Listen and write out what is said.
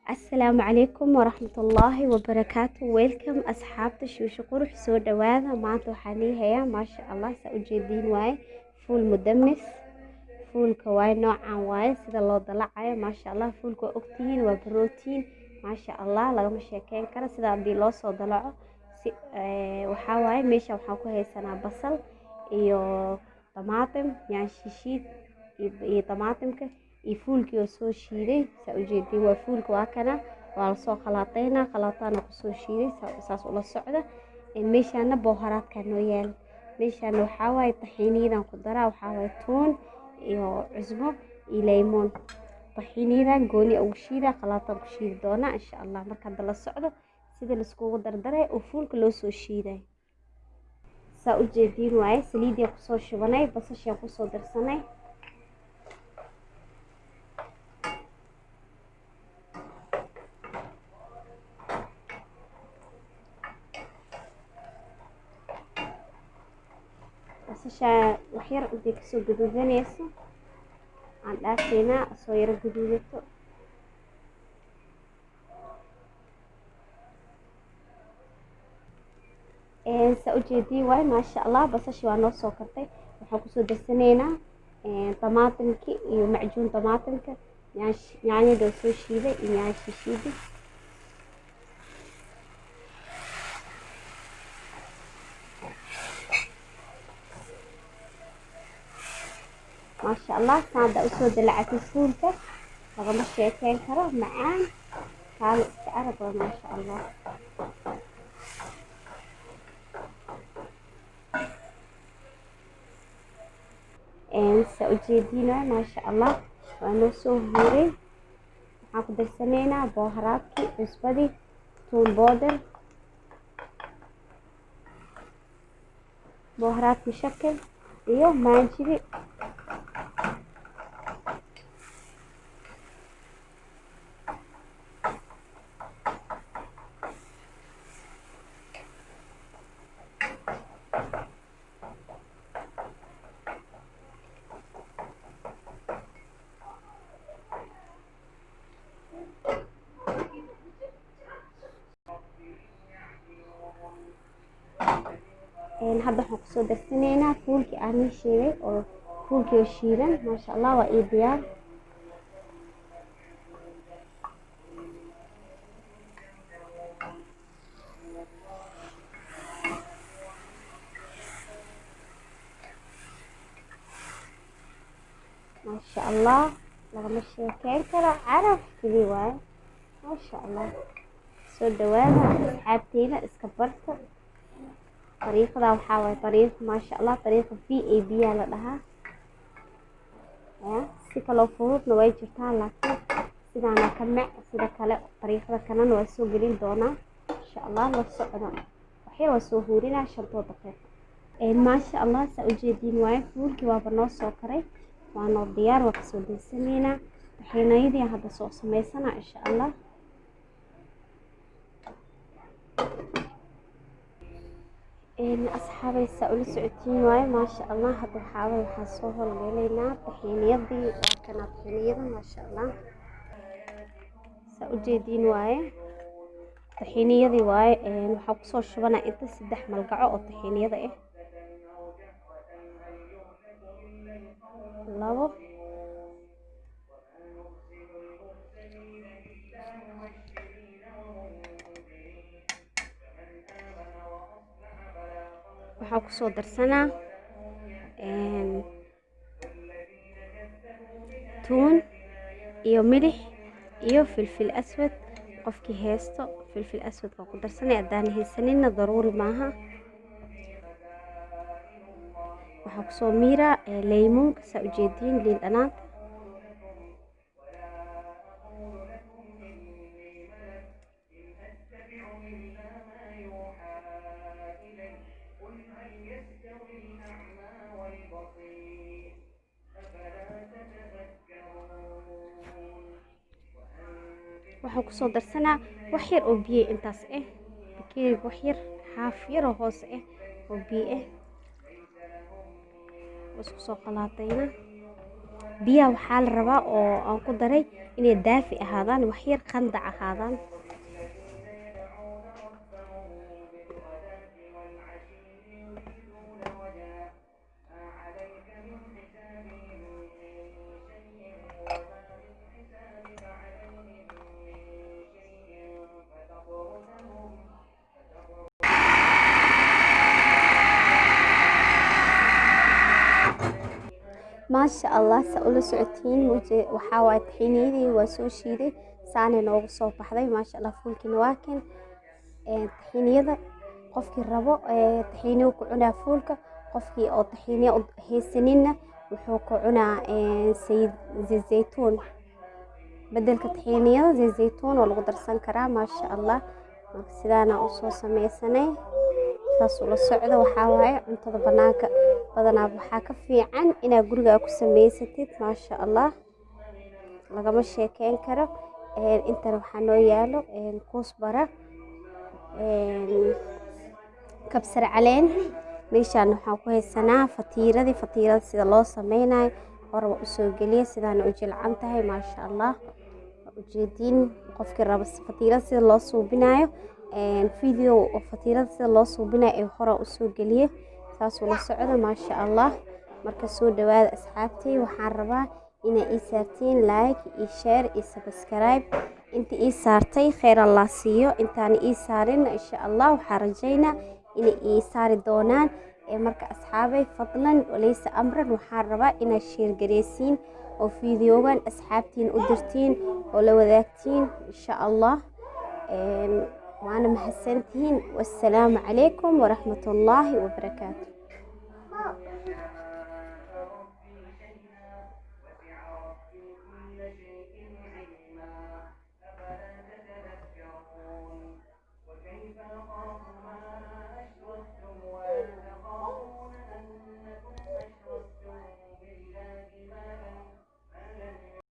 Asalaamu calaykum waraxmatullaahi wabarakaatu. Welcome asxaabta Shuusho Qurux, soo dhawaada. Maanta waxaan leeyahayaa, maasha Allah, saa ujeediin waaye, fuul mudamis. Fuulka waaye noocan waaye sida loo dalacayo, maasha Allah. Fuulka waa ogtihiin, waa brotiin, maasha Allah, lagama sheekeyn karo sida haddii loo soo dalaco. Si waxaa waaye, meesha waxaan ku haysanaa basal iyo tamaatim, yaan shishiid iyo tamaatimka iyo fuulkii oo soo shiiday. Saa ujeediin waa fuulka, waa kana, waa lasoo khalaataynaa, khalaataana kusoo shiiday, saas ula socda. Meeshaana booharaadkaa noo yaal. Meeshaana waxaa waaye taxiiniyadan ku daraa, waxaa waaye tuun iyo cusbo iyo laymoon. Taxiiniyadan gooni ugu shiidaa, khalaataan ku shiidi doonaa insha Allah. Marka hadda la socdo sida laiskugu dardaray oo fuulka loo soo shiiday. Saa ujeediin waaye, saliidiyaa kusoo shubanay, basashaan kusoo darsanay. Basashaa waxyar intay kasoo gaduudanayso aan dhaafaynaa, soo yaro gaduudato. Saa ujeediin waay, maasha Allah, basasha waa noo soo kartay. Waxaan kusoo darsanaynaa tamaatimkii iyo macjuun tamaatimka, yaanyada oo soo shiiday iyo yaanya shishiiday. Maasha Allah, saanda usoo dalacatay fuulka, lagama sheekeyn karo, macaan kaala iska arag waa, maasha Allah. Saa ujeediina, maasha Allah, waa noo soo huuray. Waxaan ku darsanaynaa booharaadkii, cusbadii, tuun booder, booharaad mushakil iyo maanjidi. Hadda waxaan kusoo darsanaynaa fuulkii aan ii sheegay oo fuulkii oo shiidan. Maasha Allah, waa ii diyaar. Maasha Allah, lagama sheekeyn karo, caraf keli waaye, maasha Allah. Soo dhawaada asxaabteyda, iska barta dariiqada. Waxaa waaye dariiq, maasha Allah, dariiqa V A B aa la dhahaa. Ya si kaloo fududna way jirtaa, laakiin sidaana ka mac. Sida kale dariiqada kalena waa soo gelin doonaa insha Allah. La socda, waxyar waa soo huurinaa 5 daqiiqo. Maasha Allah, saa ujeediin waaye, fuulkii waaba noo soo karay, waa noo diyaar, waa kasoo daysanaynaa. Taxiinayadii hadda soo samaysanaa insha Allah. Asxaabay, saa ula socotiin waaye, maasha Allah. Hadda waxaaway waxaan soo howlgalaynaa taxiiniyadii. Waa kanaa taxiiniyada, maasha Allah, saa ujeediin waaye, taxiiniyadii waaye. Waxaan kusoo shubanaa inta 3 malgaco oo taxiiniyada ah, 2, waxaan kusoo darsanaa tuun iyo milix iyo filfil aswad. Qofkii haysto filfil aswad waa ku darsanay, haddaan haysanina daruuri maaha. Waxaa kusoo miiraa leymuunka, saa ujeediin, liin dhanaanta. Waxaan kusoo darsanaa wax yar oo biyo intaas ah, bakeeriga wax yar, xaaf yar oo hoose ah oo biyo ah. Isku soo qalaatayna. Biyaha waxaa la rabaa oo aan ku daray Inay daafi ahaadaan, wax yar qandac ahaadaan. Maasha Allah, saa ula socotiin, waxaa waaye taxiiniyadii waa soo shiiday, saanay noogu soo baxday, maasha Allah. Fuulkiina waa kan. Taxiiniyada qofkii rabo taxiiniyo ku cunaa fuulka, qofkii oo taxiiniyo haysaninna wuxuu ku cunaa zaytuun bedelka taxiiniyada. Zaytuun oo lagu darsan karaa, maasha Allah. Marka sidaana usoo sameysanay, saas ula socda. Waxaa waaye cuntada banaanka badanaa waxaa ka fiican inaad gurigaa ku sameysatid, maasha Allah, lagama sheekeyn karo. Intana waxaa noo yaalo kuusbara, kabsar caleen. Meeshaan waxaan ku haysanaa fatiiradii. Fatiirada sida loo sameynayo hore waa usoo geliya, sidaana u jilcan tahay, maasha Allah, waa ujeediin. Qofkii raba fatiirada sida loo suubinayo, video oo fatiirada sida loo suubinayo ee hore usoo geliya, saasuu la socda, maasha Allah. Marka soo dhawaada asxaabtay, waxaan rabaa inaa ii saartiin like iyo share iyo subscribe. Inta ii saartay kheyr Allah siiyo, intaana ii saarin insha Allah waxaa rajaynaa inay ii saari doonaan. Marka asxaabay, fadlan walaysa amran, waxaan rabaa inaad share gareysiin oo fiidiyogan asxaabtiin u dirtiin oo la wadaagtiin insha Allah. Waana mahadsantihiin. Wassalaamu calaykum waraxmatullaahi wabarakaatu.